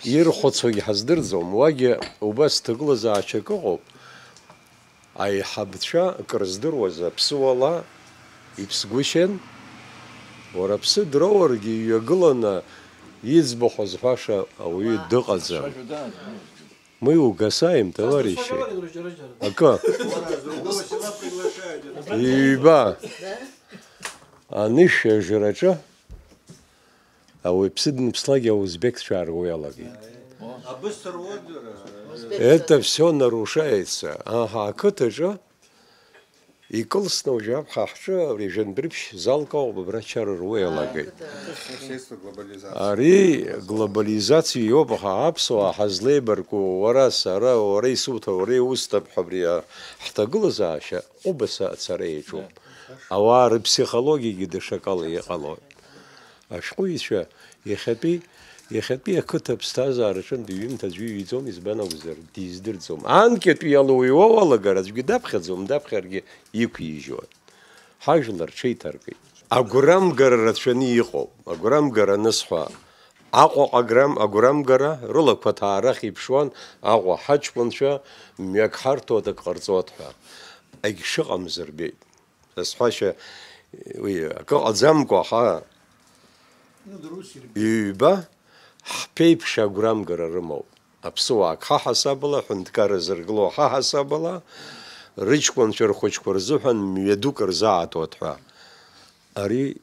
Ирхәыцуагь ҳаздырӡом, уагьы убас ҭагылазаашьак ыҟоуп. Аиҳабцәа кыр здыруаз аԥсуала иԥсгәышьан, уара аԥсы дроургьы иҩагыланы иӡбахә азҳәаша ауаҩы дыҟаӡам. Мы угасаем, товарищи. Акы. Ҩба. Анышә ажраҿы ауаҩԥсы дныԥслакгьы аузбекцәа аарго иалагеит. Это все нарушается. Аҳа, ақыҭаҿы икылсны уажәы аԥхьа ҳҿы абри жәантә рыԥшь залкаауп абра ачара руа иалагеит. Ари глобализациа иоуп, аха аԥсуаа ҳазлеибарку, уара, сара, уара исуҭа, уара иусҭап ҳәа абри ҳҭагылазаашьа ҟәыбаса ацара иаҿуп. Ауаа рыԥсихологиагьы даҽакала иҟалоит. Ашәҟәыҩҩцәа иахьатәи, иахьатәи ақыҭа аԥсҭазаараҿынтә иҩымҭа аӡәы иҩӡом, избан акәзар, диздырӡом. Анкьатәи иалоу иуоу алагара аӡәгьы даԥхьаӡом, даԥхьаргьы иқәижьуан. Ҳажәлар ҽеиҭаркит. Агәрамгара рацәаны иҟоуп. Агәрамгара анысҳәа, Аҟәаҟа аграм-, агәрамгара рылақәа ҭаарах иԥшуан, Аҟәа ҳаҷкәынцәа мҩак ҳарҭоит, ак ҟарҵоит ҳәа. Егьшыҟамыз рбеит. Сасҳәашьа, уи акы ҟаӡамкәа, ҳа, ҩба, ҳԥеиԥш агәрамгара рымоуп. Аԥсуаа ак ҳаҳасабала, ҳәынҭқарра зыргыло ҳаҳасабала, рыҷкәынцәа рхәыҷқәа рзыҳәан мҩадук рзааҭоит ҳәа. Ари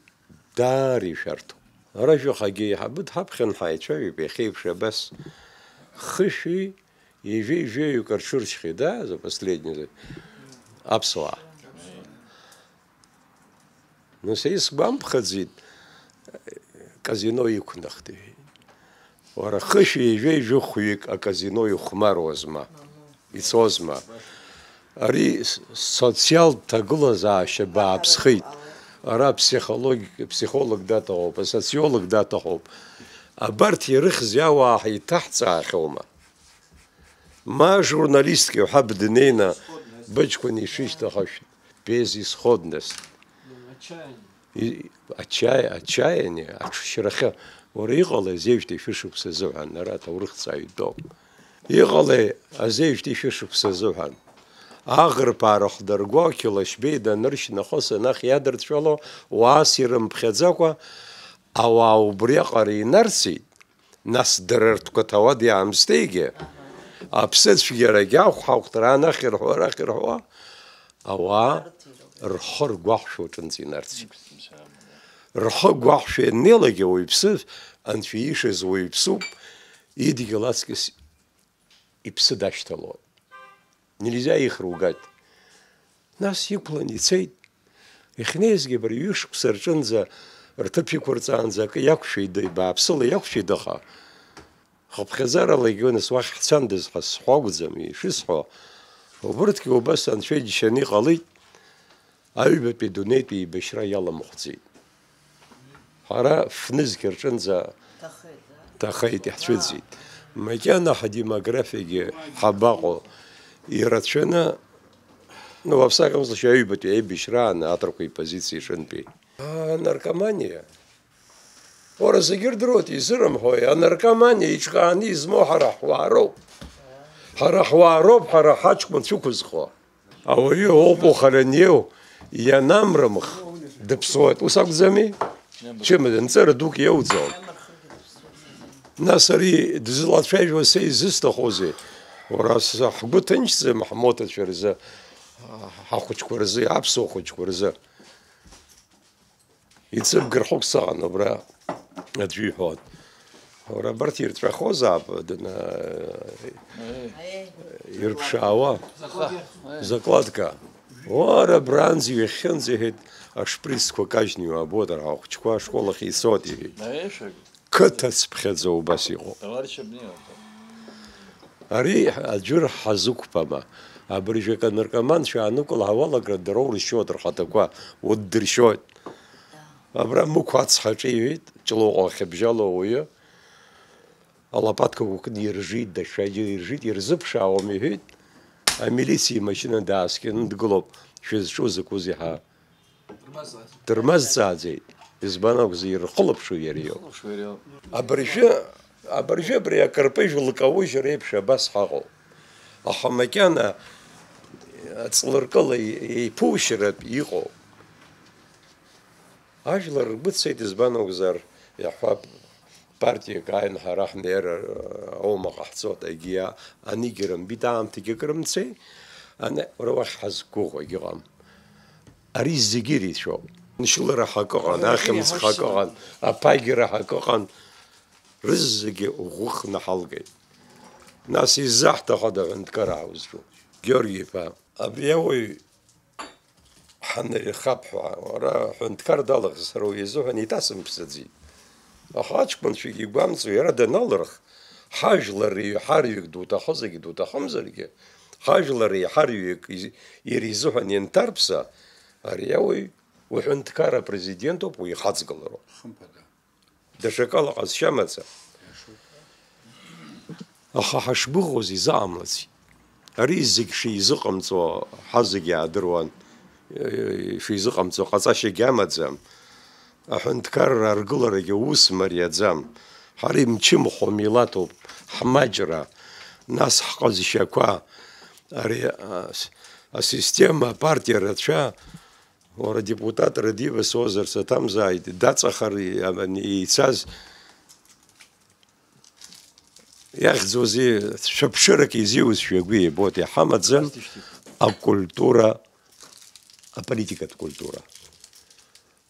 даара ишәарҭоуп. Ара жәохагьы еиҳабы дҳаԥхьан, ҳаицәажәеит иахьеиԥш абас. Хышәи ҩажәеи жәаҩык рҽырчхеит, да, за последний, аԥсуаа. Нас исгәамԥхаӡеит, казино иқәнахт, иҳәеит. Уара, хышәи ҩажәеи жәохәҩык аказино ихәмаруазма, ицозма? Ари с-, социалтә ҭагылазаашьа бааԥсхеит. Ара психолог-, психолог даҭахуп, асоциолог даҭахуп. Абарҭ ирыхьзеи ауаа ҳаиҭаҳҵаахьоума? Ма журналистки уҳәа бднеины быҷкәын ишишьҭахьоу шәтәеиз исходность. И-, отчая-, отчаяние, аҽшьрахьы. Уара иҟалеи азеижәтәи шәышықәса азыҳәан, ара аҭоурыхҭҵааҩ дтәоуп. Иҟалеи азеижәтәи шәышықәса азыҳәан? Аӷырԥаа рахә даргәоу, Қьалашьбеи даныршь нахыс анахь иадырцәало, уаас ирымԥхьаӡакәа, ауаа убриаҟара инарцеит. Нас дара ртәқәа ҭауад иаамсҭеигьы, аԥсыцәгьарагь ахә-ҳахәҭра анахь ирҳәо, арахь ирҳәо, ауаа рхы ргәахәшәо аҿынӡа инарцәеит. Рхы гәахәшәа ианнеилак ауаҩԥсы, анцәа иишаз уаҩԥсуп, идгьыл аҵкыс иԥсы дашьҭалоит. Нельзя их ругать. Нас иқәлан ицеит. Иахьнеизгьы абри ҩышықәса рҿынӡа рҭыԥ иқәырҵаанӡа акы иақәшәеит, бааԥсыла иақәшәеит, аха хыԥхьаӡаралагьы нас уахь ҳцандаз ҳәа сҳәо акәӡам, ишысҳәо, убырҭгьы убас анцәа иџьшьаны иҟалеит. Аҩбатәи дунеитәи еибашьра иаламхәӡеит. Ҳара фнызқь рҿынӡа ҭахеит, ҭахеит, иаҳцәыӡит. Макьана ҳдемографиагьы ҳабаҟоу ирацәаны, ну, во всяком случае, аҩбатәи аибашьраан аҭырқәа ипозициа иҿынтәи. Анаркоманиа. Уара зегьы рдыруеит, изырымҳәои, анаркоманиа иҿкааны измоу ҳара ҳуаа роуп. Ҳара ҳуаа роуп, ҳара ҳаҷкәын цәықәызхуа. Ауаҩы оуп ухаранеиу, ианамрымх, дыԥсуеит. Ус акәӡами? Чымазт, нҵыра дук иоуӡом. Нас ари дызлацәажәо са изысҭахузеи? Уара, ҳгәы ҭынчӡам ҳмоҭацәа рзы, ҳахәыҷқәа рзы, аԥсуа хәыҷқәа рзы. Ицыбгар хәык саҟан абра аӡәы иҳәон. Уара абарҭ ирҵәахозаап, дна-, ирԥшаауа. Закладка. Уара абранӡа иҩахьынӡа, иҳәеит, ашприцқәа кажьны иуаабоит, ара ахәыҷқәа ашкол ахь ицоит, иҳәеит. Қыҭацыԥхьаӡа убас иҟоуп. Ари аӡәыр ҳазықәԥама? Абыржәы акы анаркоманцәа ааныкәлаҳауа алагра дара уршьоит рхаҭақәа, уддыршьоит. Абра Мықә ацҳаҿы иҩит, Ҷлоуҟа ахьыбжьало ауаҩы, алапатқәа кәыкәны иржит, даҽаџьара иржит, ирзыԥшаауам иҳәеит. Амилициа имашьына дааскьаны дгылоуп, шәызҿу закәызеи ҳәа. Дырмазҵааӡеит. Избан акәзар, ирхылаԥшу иара иоуп. Абыржәы, абыржәы абри акырпыжә лкаужьра еиԥш абас ҳаҟоуп. Аха макьана аҵлыркыла еиԥушьратә иҟоуп. Ажәлар ргәы цеит, избан акәзар, иаҳҳәап, партиак ааин ҳара ҳнеир аума ҟаҳҵоит, егьи анигьы рымбит, аамҭагьы акрымцеи, ана-, уара уахь ҳазқәгәыӷуагь ыҟам. Ари зегьы ирицәоуп. Ншьылара ҳакы ыҟан, ахьымӡӷ ҳакы ыҟан, аԥагьара ҳакы ыҟан, рызегьы ӷәӷәыхны ҳалгеит. Нас иззаҳҭахада аҳәынҭқараа узҿу? Георги-иԥа, абри ауаҩ ҳанырхап ҳәа, уара аҳәынҭқар далахь сара уи изыҳәан иҭасымԥсаӡеит. Аха аҷкәынцәагьы игәамҵуа, иара даналырх, ҳажәлар реиҳараҩык дуҭахозаргьы дуҭахымзаргьы, ҳажәлар реиҳараҩык из-, иара изыҳәан ианҭарԥса, ари ауаҩ уҳәынҭқар апрезидент ауп, уихаҵгылароуп. Хымԥада. Даҽакала ҟазшьа амаӡам. Аха ҳашгәыӷуаз изыҟамлаци? Ари зегь шизыҟамҵо ҳазегь иаадыруан, шизыҟамҵо ҟаҵашьагьы амаӡам. Аҳәынҭқарра аргыларагьы ус мариаӡам. Ҳара имчымхо милаҭуп, ҳмаҷра, нас ҳҟазшьақәа, ари, а, с-, асистема, апартиа рацәа, уара депутатра дивасуазар саҭамзааит, даҵахар и-, ам-, ани еицаз, иахьӡузеи, шәаԥшырак изиузшәа игәы еибоит, иҳамаӡам акультура, аполитикатә культура.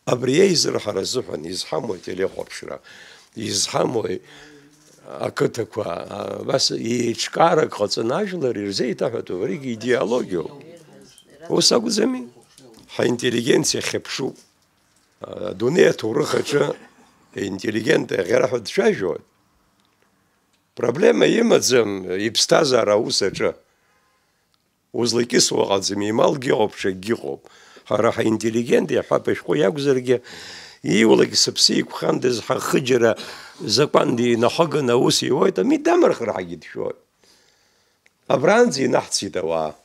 Абри еизара ҳара азыҳәан изҳамои ателехәаԥшра, изҳамои ақыҭақәа, а, абас еиҿкаарак ҟаҵаны ажәлар ирзеиҭаҳәатәу, абригьы идеологиоуп. Ус акәӡами? Ҳаинтеллигенциа хьыԥшуп. Адунеи аҭоурых аҿы аинтеллигент аӷьараҳәа дцәажәоит. Проблема имаӡам иԥсҭазаара аус аҿы. Узлакьысуа ыҟаӡам, ималгьы ыҟоуп, ҽакгьы ыҟоуп. Ҳара ҳаинтеллигент, иаҳҳәап, ашәҟәы иакәзаргьы, ииулак сыԥсы иқәхандаз, ҳахыџьара закәан динахыганы аус иуеит, ами, дамырхыр ҳагьы дшәоит. Абранӡа инаҳцеит ауаа.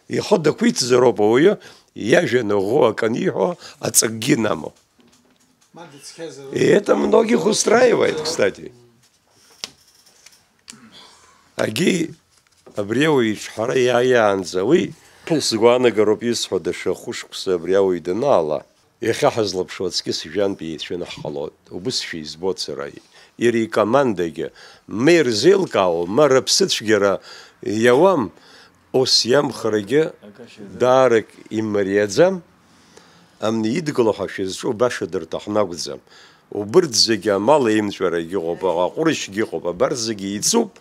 Ихы дақәиҭзароуп ауаҩы, иажәа наӷәӷәа акы аниҳәо, аҵакгьы инамоу. И это многих устраивает, кстати. Агьи абри ауаҩ иҿҳәара иааиаанӡа, уи сгәаанагароуп исҳәо, даҽа хәышықәса абри ауаҩ данаала, иахьа ҳазлаԥшуа аҵкьыс жәантә еицәаны ҳҟалоит, убысшәа избоит сара. Иара икомандагьы ма ирзеилкаауам, ма рыԥсыцәгьара иауам, ус иамхарагьы даарак имариаӡам, амни идгыло ҳәа шәызҿу баша дырҭахны акәӡам. Убырҭ зегьы амал еимҵәарагьы ыҟоуп, аҟәыршьгьы ыҟоуп, абарҭ зегьы еицуп,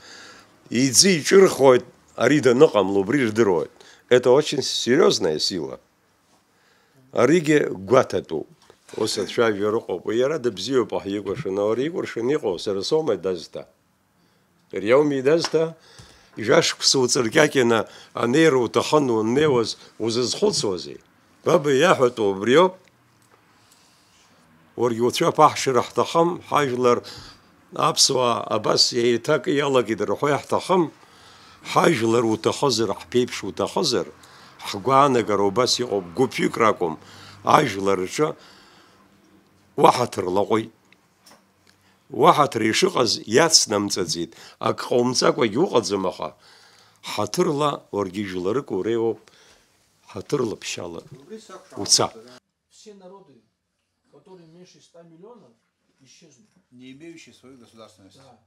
иӡы иҿырхуеит, ари даныҟамла, убри ирдыруеит. Это очень серьёзная сила. Аригьы гәаҭатәуп. Ус ацәажәара ыҟоуп. Уи иара дыбзиоуп, аха икәыршаны, уара икәыршаны иҟоу сара соума дазҭа? Иара иауми дазҭа? Жәашықәса уҵыркьакьаны анеира уҭахын уаннеиуаз узызхәыцуазеи? Баба иаҳәатәу убриоуп. Уаргьы уцәа ԥаҳшьара ҳҭахым, ҳажәлар аԥсуаа абас еиҭакы иалагеит рҳәо иаҳҭахым, ҳажәлар уҭахызар, ҳԥеиԥш уҭахызар, ҳгәаанагара убас иҟоуп, гәыԥҩык ракәым, ажәлар рҿы уаҳа ҭырлаҟәит. Уаҳа ҭра ишыҟаз иацнамҵаӡеит, ак ҟаумҵакәагьы уҟаӡам, аха ҳаҭырла уаргьы жәларык уреиуоуп, ҳаҭырла ԥшьала уца. Все народы, которые меньше ста миллионов, исчезнут. Не имеющие свою государственность. Да.